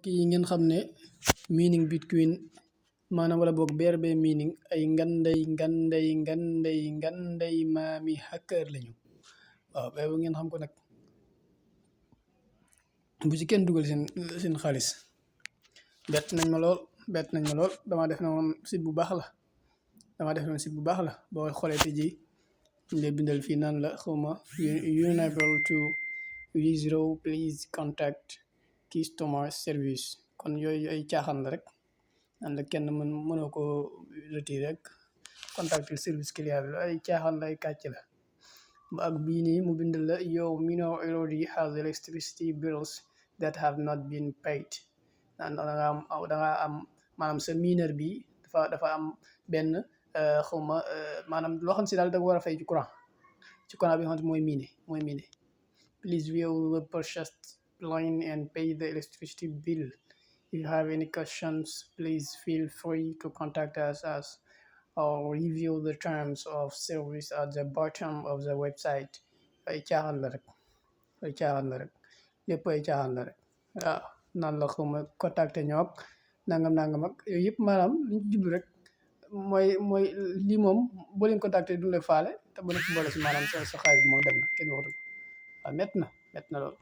mbokk yi ngeen xam ne meaning between maanaam wala boog BRB meaning ay nganday maami hacker lañu. waaw boobu ngeen xam ko nag bu ci kenn dugal seen xaalis. bett nañ ma lool dama def na moom site bu baax la boo xoolee te ji ñu lay bindal fii naan la xawma unable to withdraw please contact customer service. kon yooyu ay caaxaan la rek naan la kenn mënoo ko retiré rek contacter service client bi ay caaxaan la ay kàcc la. ba ak bii nii mu bindal la yow minor already has electricity bills that have not been paid. naan danga am maanaam sa mineur bi dafa am benn xawma maanaam loo xam si daal da war a fay ci courant bi nga xam mooy miine. Please view the purchased line and pay the electricity bill. If you have any questions, please feel free to contact us or review the terms of service at the bottom of the website. ay caaxaan la rek lépp ay caaxaan la rek waaw naan la xawma contacté ñoo ak nangam ak yooyu yëpp maanaam li ñu jublu rek mooy lii moom boo leen contacté du la faale te bu nekk boole si maanaam sa xaalis bi moom dem na kenn waxatu ko waaw mett na lool.